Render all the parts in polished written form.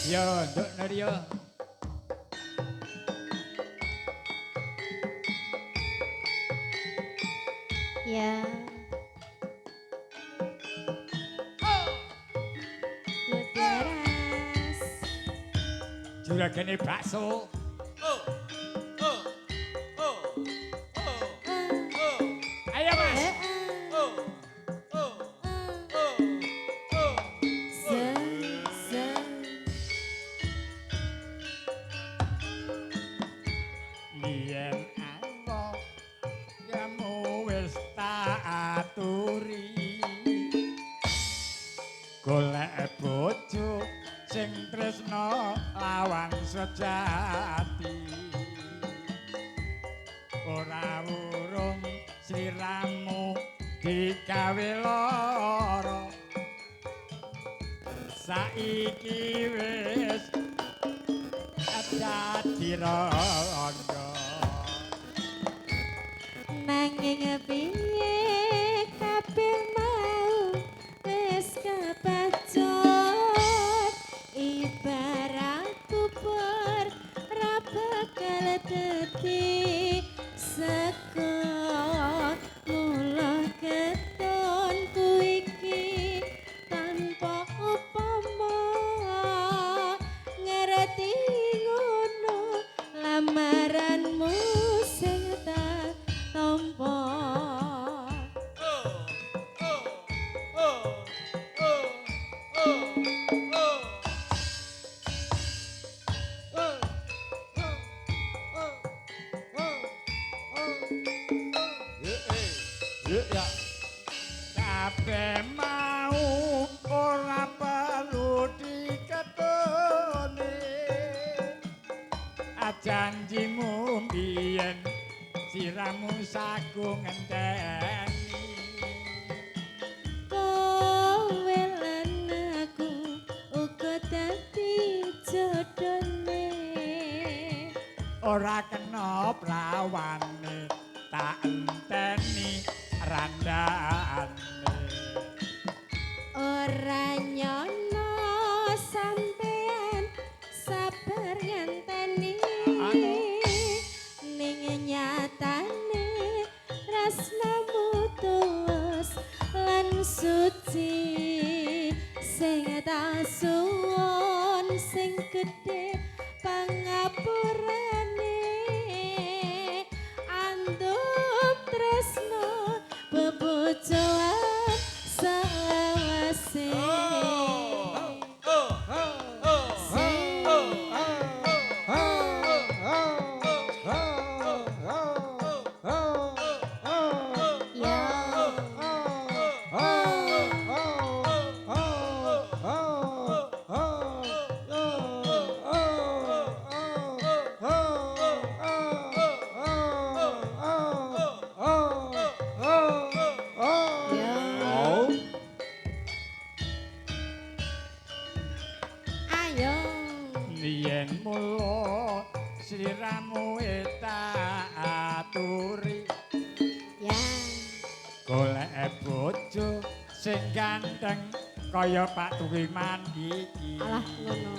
Yo, Nduk Naryo. Ya. Gus. Juragane bakso. Oh. Oh. Oh. Oh. Oh. Ayo, Mas. Oh. Oh. Oh. Oh. Se se. Yen Allah kamu wis tak aturi golek bojo sing tresno lawan sejati ora urung sliramu digawe lara saiki wis dadi rondo. Nanging piye kabeh mau wis kepacut ibarat kubur ra bakal dadi sekot mula ketonku iki tanpa upama ngerti ngono lamaranmu sing tak tampa. Oh. Oh. Oh. Oh. Oh. Oh. Oh. Oh. Oh. Oh. Oh. Ye, ya. Kabeh mau ora perlu diketone. Janjimu mbiyen siramu saku ngenteni. Kowe lan aku uga dadi jodone. Ora kena prawane tak enteni randane. Ora nyono sampean sabar ngenteni. Ning nyatane tresnamu tulus lan suci sing tak suwun sing gedhe pangapurane andhup tresno bebojoan selawase. Oh. Oh. Oh. Oh. Ya. Ya. Ayo. Yen mula sliramu tak aturi Ya. golek bojo sing ganteng kaya Pak Tukiman iki. Alah ngono.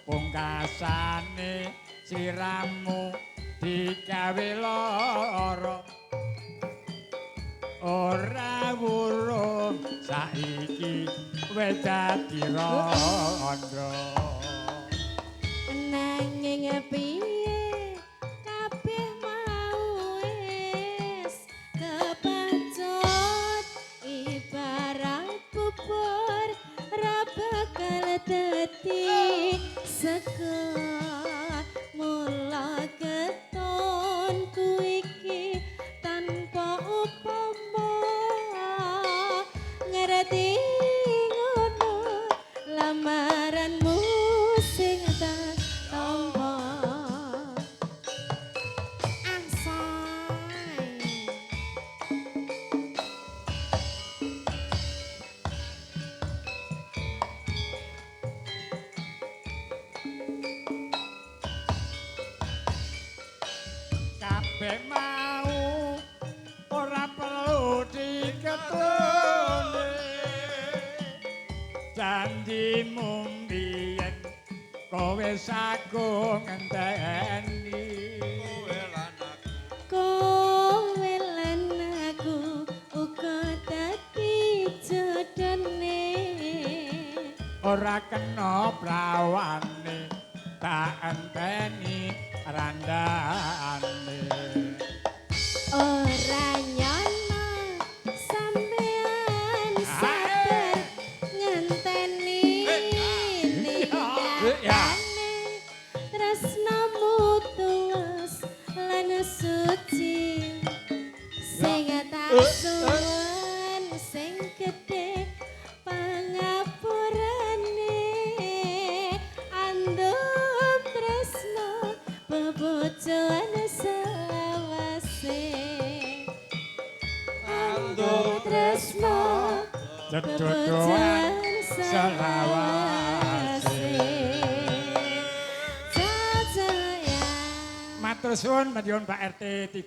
Pungkasane sliramu digawe lara ora wurung saiki wis dadi rondo. Nanging piye kabeh mau wis kepacut ibarat bubur ra bakal dadi sekot mula ketonku iki tanpa upama ngerti ngono lamaranmu sing tak tampa. Asoy. Kabeh mau ora perlu diketone. Janjimu mbiyen kowe sagung ngenteni. Kowe lan aku. Kowe lan aku uga dadi jodone. Ora kena prawane tak enteni randane. Ora nyono sampean sabar ngenteni ning nyatane tresnamu tulus lan suci sing tak suwun sing gedhe pangapurane andum tresno bebojoan selawase andum tresno Cedodoan bebojoan selawase. selawase. Jajaya. Matur suwun, Madiun Pak RT 3.